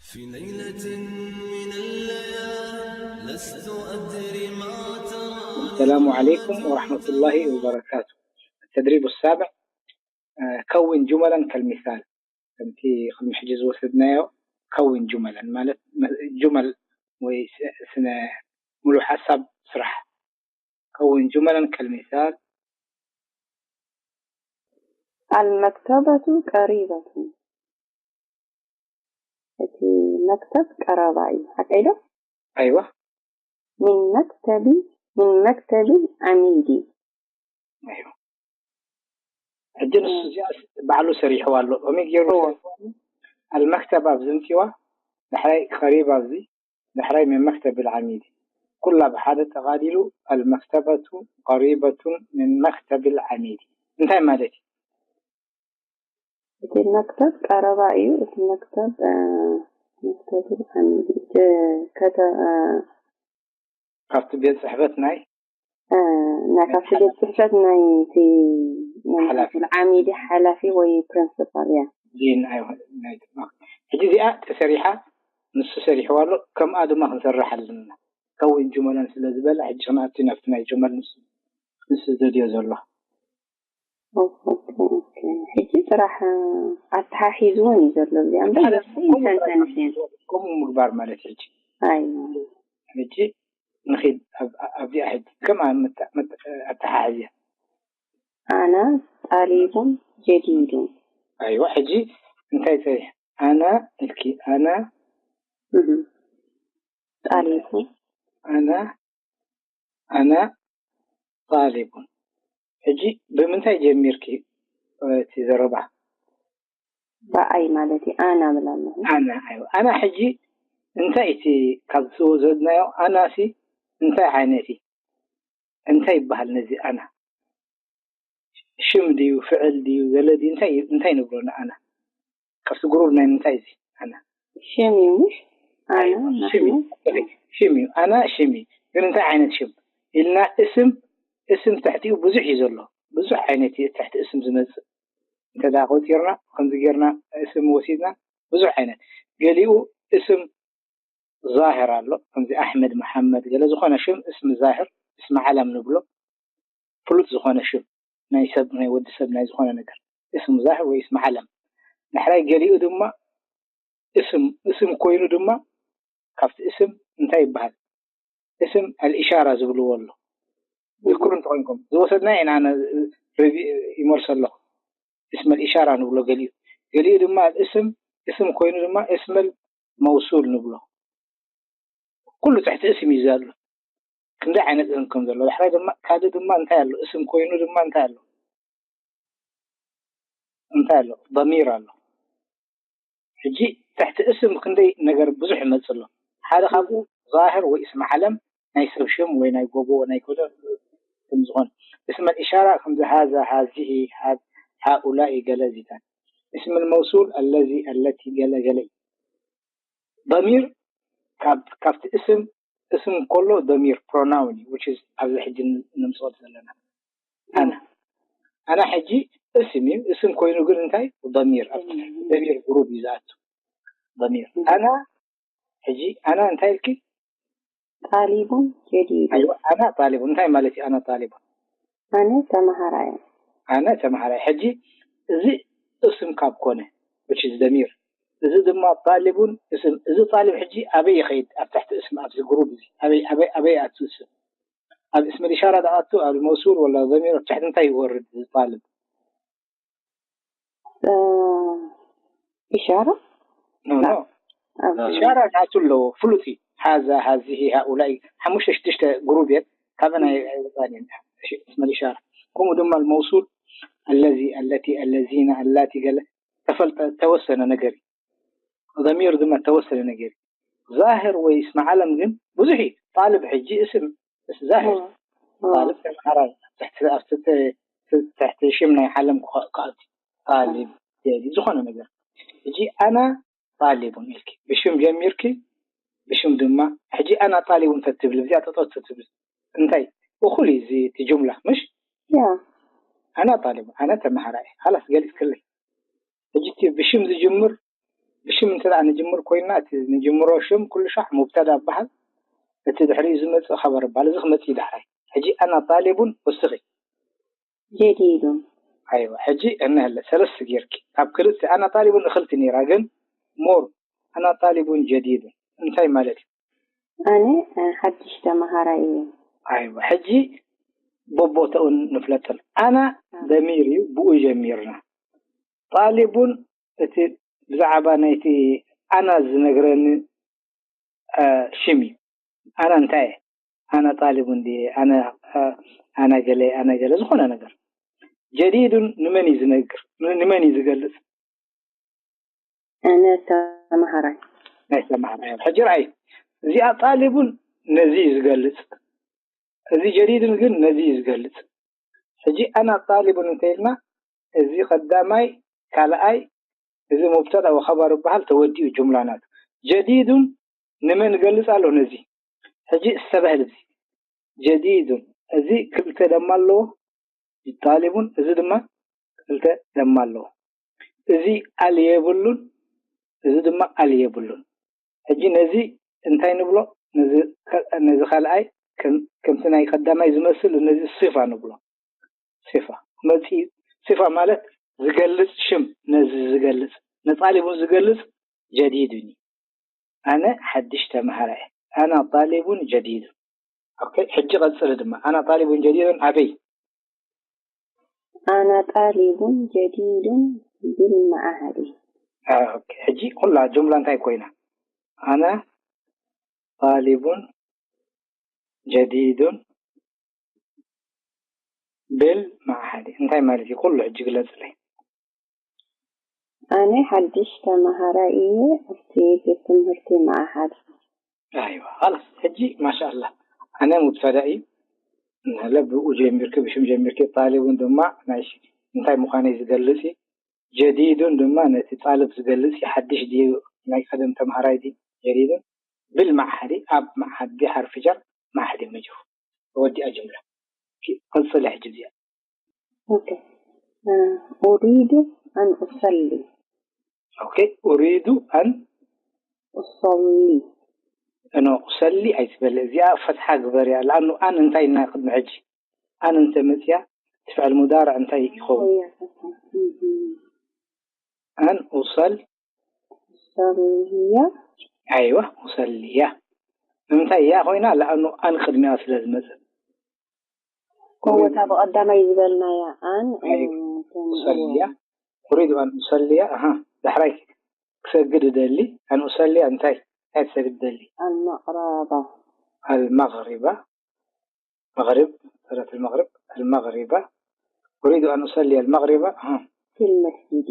في ليلة من الليالي لست أدري ما ترى. السلام عليكم ورحمة الله وبركاته. التدريب السابع، آه، كون جملا كالمثال. ከምቲ ቅድሚ ሕጂ ዝወሰድናዮ፣ كون جملا ማለት መ- ጁመል ወይ ስ- ስነ ሙሉእ ሓሳብ ስራሕ። كون جملا كالمثال. المكتبة قريبة. እቲ መክተብ ቀረባ እዩ። ሓቀይ ዶ? أيوة. من مكتب من مكتب عميدي. أيوة. ሕጂ ንሱ እዚኣ ባዕሉ ሰሪሕዋ ኣሎ። ከመይ ገይሩ እዎ። ሰሪሕዋ? المكتب ኣብዚ ምፅዋ፣ ዳሕራይ قريب ኣብዚ፣ ዳሕራይ من مكتب العميد። ኩላ ብሓደ ጠቓሊሉ المكتبة قريبة من مكتب العميد። እንታይ ማለት እዩ? እቲ መክተብ ቀረባ እዩ። እቲ መክተብ እ፣ መክተብ ዓሚዲ እ፣ ከተ እ፣ ካብቲ ቤት ፅሕፈት ናይ እ፣ ናይ ካብቲ ቤት ጽሕፈት ናይ እቲ ናይ ሓላፊ። መክተብ ዓሚዲ ሓላፊ ወይ ፕሪንሲፓል እያ። ዲን ኣይሆን ናይ ድማ ሕጂ እዚኣ ተሰሪሓ፣ ንሱ ሰሪሕዋ ኣሎ። ከምኣ ድማ ክንሰርሕ ኣለና። ከውን ጁመለን ስለ ዝበለ፣ ሕጂ ክንኣቱ ናብቲ ናይ ጁመል ንሱ ንሱ ዘድዮ ዘሎ። ኦኬ፣ ኦኬ። ሕጂ ጥራሕ ኣተሓሒዝወን እዩ ዘሎ እዚኣ እምበር ሓደ ንሱ ይተንተንስ እየን። ከምኡ ምግባር ማለት ሕጂ ኣይ ሕጂ ንኺድ ኣብ- ኣብዚኣ ሕጂ ከም ኣብ ምት- ምት- ኣተሓሕዝያ ኣና ጣሊቡን ጀዲዱን ኣይዋ ሕጂ እንታይ ጸኒሕ ኣና እስኪ ኣና እህ። ጣሊቡን ኣና ኣና ጣሊቡን። ሕጂ ብምንታይ ጀሚርኪ እቲ ዘረባ? ብኣይ ማለት እዩ። ኣና ብል ኣለኹ። ኣና ኣይዋ ኣና ሕጂ እንታይ እቲ ካብ ዝወሰድናዮ ኣናሲ እንታይ ዓይነት እዩ? እንታይ ይበሃል ነዚ ኣና? ሽም ድዩ ፍዕል ድዩ ገለ ድዩ እንታይ እንታይ ንብሎ ንኣና? ካብቲ ግሩብ ናይ ምንታይ እዚ ኣና? ሽም እዩ ምሽ? ኣና ኣይዋ፣ ሽም እዩ። ንሕና ሽም እዩ ኣና ሽም እዩ። ግን እንታይ ዓይነት ሽም ኢልና እስም እስም ትሕቲኡ ብዙሕ እዩ ዘሎ። ብዙሕ ዓይነት እዩ ትሕቲ እስም ዝመጽእ። እንተ ደኣ ቆጺርና ከምዚ ጌርና እስም ወሲድና ብዙሕ ዓይነት ገሊኡ እስም ዛህር ኣሎ። ከምዚ ኣሕመድ መሓመድ ገለ ዝኾነ ሽም እስም ዛህር እስም ዓለም ንብሎ ፍሉጥ ዝኾነ ሽም ናይ ሰብ ናይ ወዲ ሰብ ናይ ዝኾነ ነገር እስም ዛህር ወይ እስም ዓለም። ዳሕራይ ገሊኡ ድማ እስም እስም ኮይኑ ድማ ካብቲ እስም እንታይ ይበሃል? እስም ኣልኢሻራ ዝብልዎ ኣሎ። ዝክሩ እንተኾይንኩም ዝወሰድና ኢና ኣነ ሪቪ ይመልሶ ኣለኹ። እስመል ኢሻራ ንብሎ ገሊኡ ገሊኡ ድማ እስም እስም ኮይኑ ድማ እስመል መውሱል ንብሎ። ኩሉ ትሕቲ እስም እዩ ዘሎ። ክንደይ ዓይነት እስም ከም ዘሎ ዳሕራይ ድማ ካልእ ድማ እንታይ ኣሎ? እስም ኮይኑ ድማ እንታይ ኣሎ? እንታይ ኣሎ? ضمير ኣሎ። ሕጂ ትሕቲ እስም ክንደይ ነገር ብዙሕ ይመጽእ ኣሎ። ሓደ ካብኡ ዛህር ወይ እስም ዓለም ናይ ሰብ ሽም ወይ ናይ ጎቦ ናይ ጎደ ከም ዝኾነ እስመል ኢሻራ ከምዚ ሃዛ ሃዚሂ ሃ- ሃኡላኢ ገለ ዚታት እስመል መውሱል ኣለዚ ኣለቲ ገለ ገለ እዩ። ضمير ካብ ካብቲ እስም እስም ከሎ ضمير pronoun እዩ which is ኣብዚ ሕጂ ንምስወድ ዘለና ኣና ኣና ሕጂ እስም እዩ። እስም ኮይኑ ግን እንታይ ضمير ኣብቲ ضمير ግሩብ እዩ ዝኣቱ ضمير ኣና ሕጂ ኣና እንታይ ኢልኪ? ጣሊቡን ጀዲዱ ኣይዋ ኣና ጣሊቡን እንታይ ማለት እዩ? ኣና ጣሊቡን ኣነ ተማሃራይ ኣነ ተማሃራይ። ሕጂ እዚ እስም ካብ ኮነ which is ضمير እዚ ድማ ጣሊቡን እስም እዚ ጣሊብ ሕጂ ኣበይ ይኸይድ? ኣብ ትሕቲ እስም ኣብዚ ግሩብ እዚ ኣበይ ኣበይ ኣበይ ኣቱ እስም ኣብ እስም ኢሻራ ደኣቱ ኣብ መውሱል ወላ ضمير ኣብ ትሕቲ እንታይ ይወርድ? እዚ ጣልብ እ፣ ኢሻራ ኖ ኖ ኣብ ኢሻራ ናቱ ኣለዎ ፍሉጥ እዩ። ሃዛ ሃዚሂ ሃኡላኢ ሓሙሽተ ሽዱሽተ ግሩብ እየን ካብአን ኣይወፃን እየን። እስመል ኢሻራ ከምኡ ድማ መውሱል ኣለዚ ኣለቲ ኣለዚና ኣላቲ ገለ ተፈልጠ ተወሰነ ነገር እዩ። ضمير ድማ ተወሰነ ነገር እዩ። ዛህር ወይ እስመ ዓለም ግን ብዙሕ እዩ። ጣልብ ሕጂ እስም እስ ዛህር ጣልብ ተምሃራይ ትሕቲ ኣብቲ ተ- ትሕቲ ሽም ናይ ዓለም ክኣ- ክኣቱ ጣልብ ጀዲ ዝኾነ ነገር ሕጂ ኣና ጣሊቡን ኢልኪ ብሽም ጀሚርኪ ብሽም ድማ ሕጂ ኣና ጣሊቡን ተትብል እዚኣ ጠጠው ተትብል እንታይ እኹል እዩ እዚ እቲ ጁምላ ምሽ ያ ኣና ጣሊቡን ኣነ ተምሃራይ ሃላስ ገሊጽክለይ ሕጂ እቲ ብሽም ዝጅምር ብሽም እንተ ደኣ ንጅምር ኮይንና፣ እቲ ንጅምሮ ሽም ኩሉ ሻዕ ሙብተዳ ይበሃል። እቲ ድሕሪኡ ዝመጽእ ኸበር ይበሃል። እዚ ክመጽእ እዩ ዳሕራይ። ሕጂ ኣና ጣሊቡን ወስኺ። ጀዲዱን። ኣይዋ፣ ሕጂ እነሀለ ሰለስተ ጌርኪ። ካብ ክልተ ኣና ጣሊቡን እኽልቲ ነይራ፣ ግን ሞር ኣና ጣሊቡን ጀዲዱን እንታይ ማለት እዩ? ኣነ፣ እ፣ ሓድሽ ተመሃራይ እየ። ኣይዋ፣ ሕጂ በቦተኡን ንፍለጠን። ኣና እ። ደሚር እዩ፣ ብኡ ጀሚርና። ጣሊቡን እቲ ብዛዕባ ናይቲ ኣና ዝነግረኒ፣ እ፣ ሽም እዩ። ኣና እንታይ እየ? ኣና ጣሊቡን ድየ? ኣነ፣ እ፣ ኣና ገለ፣ ኣና ገለ፣ ዝኾነ ነገር። ጀዲዱን ንመን እዩ ዝነግር? ን-፣ ንመን እዩ ዝገልጽ? ኣነ ተመሃራይ። ናይ ተመሃራይ። ሕጂ ረኣይ፣ እዚኣ ጣሊቡን ነዚ እዩ ዝገልጽ። እዚ ጀዲዱን ግን ነዚ እዩ ዝገልጽ። ሕጂ ኣና ጣሊቡን እንተ ኢልና፣ እዚ ቀዳማይ፣ ካልኣይ፣ እዚ ሙብተዳ ወኸበር ይበሃል፣ ተወዲኡ ጁምላ ናቱ። ጀዲዱን ንመን ይገልጽ ኣሎ? ነዚ። ሕጂ እስተብህል፣ እዚ ጀዲዱን፣ እዚ ክልተ ደማ ኣለዎ፣ ጣሊቡን፣ እዚ ድማ ክልተ ደማ ኣለዎ። እዚ ኣል የብሉን፣ እዚ ድማ ኣል የብሉን። ሕጂ ነዚ እንታይ ንብሎ? ነዚ ከ-፣ ነዚ ካልኣይ ከም-፣ ከምቲ ናይ ቀዳማይ ዝመስል ነዚ ሲፋ ንብሎ። ሲፋ መጺኡ፣ ሲፋ ማለት ዝገልጽ ሽም፣ ነዚ ዝገልጽ፣ ንጣሊቡን ዝገልጽ ጀዲዱን እዩ። ኣነ ሓድሽ ተመሃራይ እየ። ኣና ጣሊቡን ጀዲዱን። ኦኬ፣ ሕጂ ቀጽሊ ድማ። ኣና ጣሊቡን ጀዲዱን ኣበይ? ኣና ጣሊቡን ጀዲዱን ቢልመዓሃዲ። አ፣ ኦኬ፣ ሕጂ ኩላ ጁምላ እንታይ ኮይና? ኣና ጣሊቡን ጀዲዱን ቢልመዓሃዲ እንታይ ማለት እዩ? ኩሉ ሕጂ ግለጽለይ። ኣነ ሓድሽ ተመሃራይ እየ ኣብቲ ቤት ትምህርቲ መዓሃድ። ኣይዋ፣ ኸላስ፣ ሕጂ ማሻኣላ። ኣነ ሙብተዳ እዩ። ንለ ብኡ ጀሚርኪ፣ ብሽም ጀሚርኪ፣ ጣሊቡን ድማ ናይ ሽ-፣ እንታይ ምዃነይ ዝገልጽ እዩ። ጀዲዱን ድማ ነቲ ጣልብ ዝገልጽ እዩ። ሓድሽ ድዩ፣ ናይ ቀደም ተምሃራይ ድዩ? ጀዲዱን ቢልመዓሃዲ፣ ኣብ መዓሃድ፣ ብሓርፊ ጀር፣ መዓሃዲ መጅሩር። ወዲኣ ጅምላ። ኦኬ፣ ቀጽሊ ሕጂ እዚኣ። ኦኬ። እ፣ ኡሪዱ ኣን ኡሰሊ። ኦኬ፣ ኡሪዱ ኣን ኡሰሊ። እኖ፣ ኡሰሊ ኣይትበል። እዚኣ ፈትሓ ግበርያ። ለኣኑ ኣን እንታይ ኢልና ቅድሚ ሕጂ? ኣን እንተ መጽያ፣ እቲ ፍዕል ሙዳርዕ እንታይ ይኸውን? እያ፣ ፈትሓ። እህ። ኣን ኡሰል ኡሰልያ። ኣይዋ፣ ኡሰልያ። ንምንታይ እያ ኮይና? ለኣኑ ኣን ቅድሚያ ስለ ዝመጸት። እወ፣ እታ ብቐዳማይ ዝበልናያ ኣን፣ ኣይዋ፣ እ፣ ከም ኡሰልያ። እወ። ኡሪዱ ኣን ኡሰልያ። ኣሃ፣ ዳሕራይ ክሰግድ እደሊ። ኣን ኡሰልያ እንታይ? እንታይ ትሰግድ እደሊ? ኣልመቕረባ። ኣልመቕሪባ። መቕሪብ፣ ሰላት ኣልመቕሪብ፣ ኣልመቕሪባ። ኡሪዱ ኣን ኡሰልያ ኣልመቕሪባ። ኣሃ። ፊል መስጂዲ።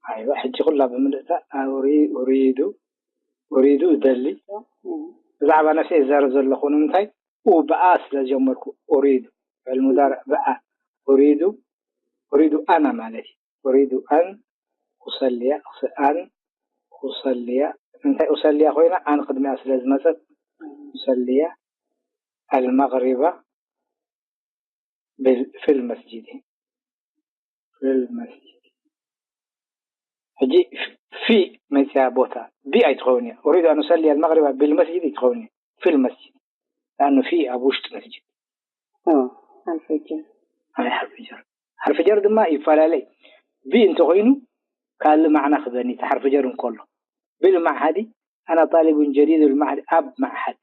ኣይዋ፣ ሕጂ ኩላ ብምልእታ፣ ኡሪ-፣ ኡሪዱ፣ ኡሪዱ እደሊ። እም። ብዛዕባ ነፍሰይ ይዛረብ ዘለኹ፣ ንምንታይ? ኡ ብኣ ስለ ዝጀመርኩ፣ ኡሪዱ። ፍዕል ሙዳርዕ ብኣ። ኡሪዱ፣ ኡሪዱ ኣና ማለት እዩ። ኡሪዱ ኣን ኡሰልያ፣ ኣን ኡሰልያ። እንታይ ኡሰልያ ኮይና? ኣን ቅድሚያ ስለ ዝመጸት፣ ኡሰልያ ኣልመቕሪባ ብል-፣ ፊል መስጂድ። ፊል መስጂድ። ሕጂ ፊ መጽያ ቦታ ቢ ኣይትኸውን እያ። ኡሪዱ ኣን ኡሰልያ ኣልመቕሪባ ቢል መስጂድ ኣይትኸውን እያ። ፊል መስጂድ። ለኣኑ ፊ ኣብ ውሽጢ መስጂድ። ኦ፣ ሓርፊ ጀር። ኣይ፣ ሓርፊ ጀር። ሓርፊ ጀር ድማ ይፈላለይ። ቢ እንተኾይኑ ካልእ ማዕና ክበኒ፣ እቲ ሓርፊ ጀር እንከሎ። ቢል መዓሃዲ፣ ኣና ጣሊቡን ጀዲድ ቢል መዓሃዲ፣ ኣብ መዓሃድ።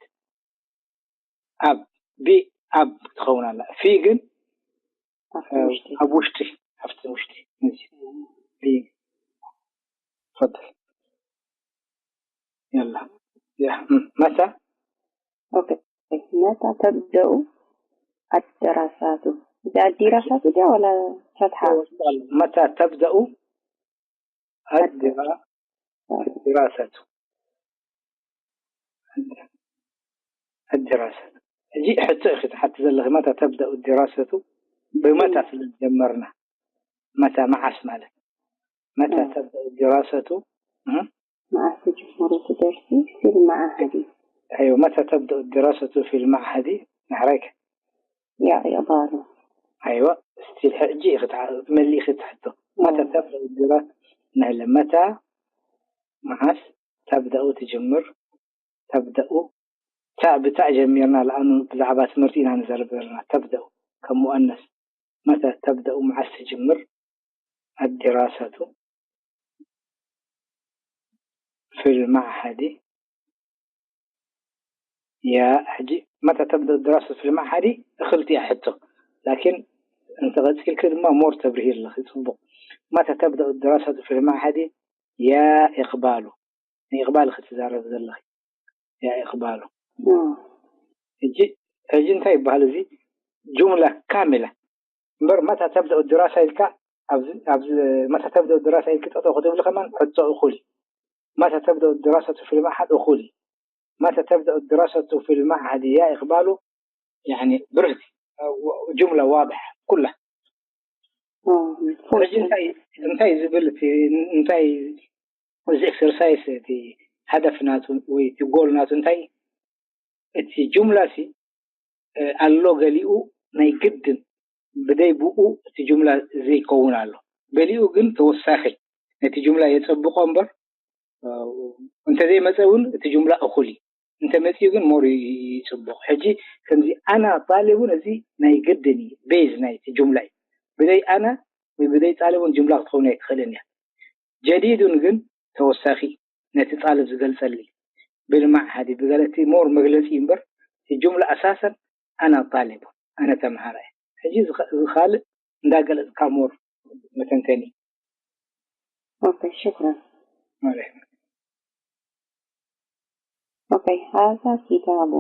ኣብ፣ ቢ ኣብ ትኸውን ኣላ። ፊ ግን፣ ኣብቲ እ፣ ውሽጢ። ኣብ ውሽጢ፣ ኣብቲ ውሽጢ። ቢ። ፈድል። የላ። ያ፣ ም-፣ መታ? ኦኬ። መታ ተብደኡ ኣደራሳቱ? እዚ ኣዲራሳቱ ድያ ወላ ፈትሓ? መታ ተብደኡ ኣድራ-፣ ኣዲራሳቱ? ኣዲራሳቱ። ሕጂ ሕቶ ኢኺ ትሓቲ ዘለኺ፣ መታ ተብደኡ ኣዲራሳቱ? ብመታ ስለ ዝጀመርና። መታ መዓስ ማለት? መታ እ። ተብደኡ ኣዲራሳቱ? እ? መዓስ ትጅምሩ እቲ ደርሲ ፊል መዓሃዲ? ኣይወ፣ መታ ተብደኡ ኣዲራሳቱ ፊል መዓሃዲ? ንሕራይከ? ያ፣ ይቕባሉ። ኣይወ፣ እስቲል ሕጂ ኢኺ ትሓ-፣ መሊእኺ ትሕቶ። መታ እ። ተብደኡ ኣዲራ-፣ ንሕለ፣ መታ መዓስ ተብደኡ ትጅምር? ተብደኡ፣ ታእ ብታእ ጀሚርና፣ ለኣኑ ብዛዕባ ትምህርቲ ኢና ንዘርብ ዘለና። ተብደኡ ከም ሙኣነስ፣ መተ ተብደኡ፣ መዓስ ትጅምር ኣዲራሰቱ ፊል ማዕሃዲ? ያ፣ ሕጂ መተ ተብደኡ ድራሰቱ ፊል ማዕሃዲ እኽልቲ እያ ሕቶ። ላኪን እንተ ቀጺልኪ ድማ ሞር ተብርሂ ኣለኺ ጽቡቕ። መተ ተብደኡ ድራሰቱ ፊል ማዕሃዲ ያ ኢቕባሉ? ንኢቕባል ክትዛረብ ዘለኺ። ያ ኢቕባሉ። ሕጂ፣ ሕጂ እንታይ ይበሃል እዚ? ጁምላ ካሚላ። እምበር መታ ተብደኡ ድራሳ ኢልካ፣ ኣብዚ፣ ኣብዚ መታ ተብደኡ ድራሳ ኢልኪ ጠጠው ክትብሊ ከማን ሕቶ እኹል እዩ። መታ ተብደኡ ድራሰቱ ፊል ማዕሃድ እኹል እዩ። መታ ተብደኡ ድራሰቱ ፊል ማዕሃድ ያ ኢቕባሉ፣ ያኒ ብርህቲ፣ ጁምላ ዋድሕ ኩላ። ሕጂ እንታይ፣ እንታይ ዝብል እቲ፣ እንታይ እዚ ኤክሰርሳይስ፣ እቲ ሃደፍ ናቱ ወይ እቲ ጎል ናቱ እንታይ? እቲ ጁምላሲ ኣሎ ገሊኡ ናይ ግድን ብደይ ብኡ እቲ ጁምላ ዘይከውን ኣሎ። ገሊኡ ግን ተወሳኺ ነቲ ጁምላ የጸብቆ እምበር፣ እንተዘይመጸ እውን እቲ ጁምላ እኹል እዩ። እንተመጺኡ ግን ሞር ይጽቡቕ። ሕጂ ከምዚ ኣና ጣሊቡን፣ እዚ ናይ ግድን እዩ፣ ቤዝ ናይቲ ጁምላ እዩ። ብደይ ኣና ወይ ብደይ ጣሊቡን ጁምላ ክትኸውን ኣይትኽእልን እያ። ጀዲዱን ግን ተወሳኺ ነቲ ጣልብ ዝገልጸሊ፣ ብልማዕ ሃዲ ብገለ እቲ ሞር መግለጺ እዩ እምበር፣ እቲ ጁምላ ኣሳሰን ኣና ጣሊቡን፣ ኣነ ተምሃራይ። ሕጂ እዚ ኸ-፣ እዚ ካልእ እንዳገለጽካ ሞር መተንተኒ። ኦኬ፣ ሽኩራን። ኦኬ፣ ሃዛ ኪታቡ።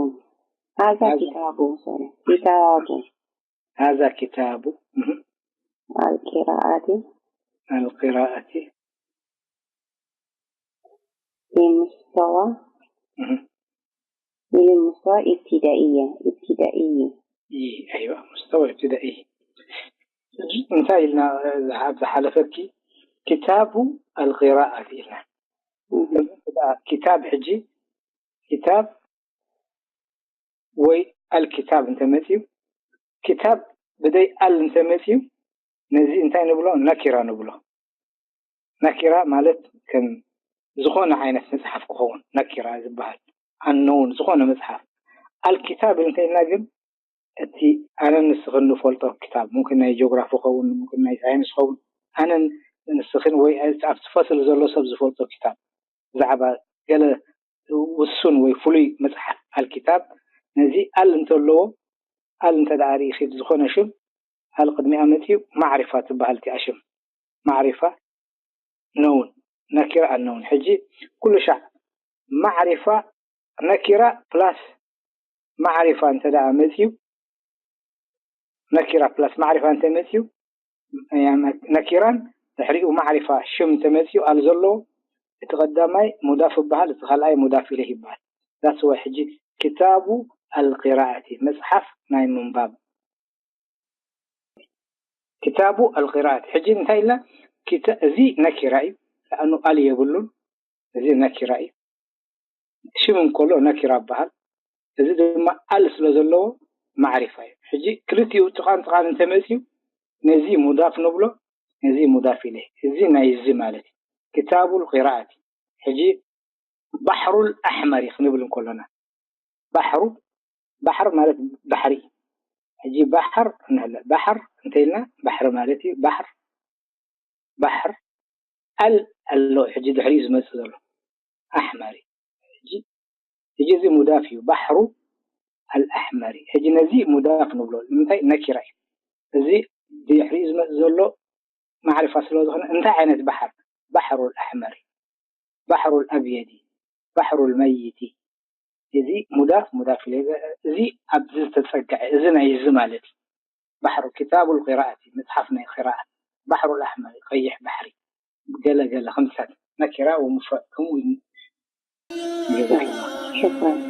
ሃዛ ኪታቡ፣ ሶሪ። ኪታቡ። ሃዛ ኪታቡ። ኣልቂራኣቲ። ኣልቂራኣቲ። ሊሙስተዋ። ሊሙስተዋ ኢብቲዳኢያ። ኢብቲዳኢያ። ይ-፣ ኣይዋ፣ ሙስተዋ ኢብቲዳኢ። እንታይ ኢልና፣ ዝሓ-፣ ዝሓለፈኪ? ኪታቡ ኣልቂራኣቲ ኢልና። ኪታብ ሕጂ፣ ኪታብ ወይ ኣልኪታብ እንተመፅዩ፣ ኪታብ ብደይ ኣል እንተመፅዩ፣ ነዚ እንታይ ንብሎ? ነኪራ ንብሎ። ነኪራ ማለት ከም ዝኾነ ዓይነት መፅሓፍ ክኸውን ነኪራ ዝበሃል፣ ኣነውን ዝኾነ መፅሓፍ። ኣልኪታብ እንተኢልና ግን፣ እቲ ኣነ ንስኽን ንፈልጦ ክታብ፣ ሙምክን ናይ ጂኦግራፊ ኸውን፣ ሙምክን ናይ ሳይንስ ኸውን፣ ኣነን ንስኽን ወይ ኣብቲ ፈስል ዘሎ ሰብ ዝፈልጦ ክታብ፣ ብዛዕባ ገለ ውሱን ወይ ፍሉይ መጽሓፍ ኣልኪታብ፣ ነዚ ኣል እንተለዎ፣ ኣል እንተ ደኣ ርኢኺ ብዝኾነ ሽም፣ ኣል ቅድሚኣ መጺኡ ማዕሪፋ ትበሃል እቲኣ ሽም። ማዕሪፋ ነውን፣ ነኪራ ኣነውን። ሕጂ ኩሉ ሻዕ ማዕሪፋ ነኪራ ፕላስ ማዕሪፋ እንተ ደኣ መጺኡ፣ ነኪራ ፕላስ ማዕሪፋ እንተ መጺኡ፣ ነኪራን ድሕሪኡ ማዕሪፋ ሽም እንተ መጺኡ ኣል ዘለዎ፣ እቲ ቀዳማይ ሙዳፍ ይበሃል፣ እቲ ካልኣይ ሙዳፍ ኢለይህ ይበሃል። ዛትስ ዋይ ሕጂ ኪታቡ ኣልቂራኣቲ፣ መጽሓፍ ናይ ምንባብ። ኪታቡ ኣልቂራኣቲ። ሕጂ እንታይ ኢልና? ኪታ-፣ እዚ ነኪራ እዩ፣ ለኣኑ ኣል የብሉን። እዚ ነኪራ እዩ። ሽም እንከሎ ነኪራ ይበሃል። እዚ ድማ ኣል ስለ ዘለዎ ማዕሪፋ እዩ። ሕጂ ክልቲኡ ጥቓን ጥቓን እንተመጺኡ፣ ነዚ ሙዳፍ ንብሎ፣ ነዚ ሙዳፍ ኢለይህ። እዚ ናይ እዚ ማለት እዩ። ኪታቡል ቂራኣቲ። ሕጂ ባሕሩል ኣሕመሪ ክንብል እንከሎና፣ ባሕሩ፣ ባሕር ማለት ባሕሪ። ሕጂ ባሕር እንህለ፣ ባሕር እንተኢልና ባሕሪ ማለት እዩ። ባሕር፣ ባሕር፣ ኣል ኣሎ፣ ሕጂ ድሕሪኡ ዝመጽእ ዘሎ ኣሕመሪ። ሕጂ፣ ሕጂ እዚ ሙዳፍ እዩ፣ ባሕሩ ኣልኣሕመሪ። ሕጂ ነዚ ሙዳፍ ንብሎ፣ ንምንታይ? ነኪራ እዩ። እዚ ድሕሪኡ ዝመጽእ ዘሎ ማዕሪፋ ስለ ዝኾነ፣ እንታይ ዓይነት ባሕር? ባሕሩል ኣሕመሪ፣ ባሕሩል ኣብየዲ፣ ባሕሩል መይቲ። እዚ ሙዳፍ፣ ሙዳፍ ኢለ፣ እዚ ኣብዚ ዝተጸግዐ፣ እዚ ናይ እዚ ማለት እዩ። ባሕሩ፣ ኪታቡል ቂራኣቲ፣ መጽሓፍ ናይ ቂራኣት። ባሕሩል ኣሕመሪ፣ ቀይሕ ባሕሪ። ገለ ገለ ከምዚታት፣ ነኪራ ወሙፍረድ፣ ከምኡ ኢሉ። ጀዛኪላ። ሽኩራን።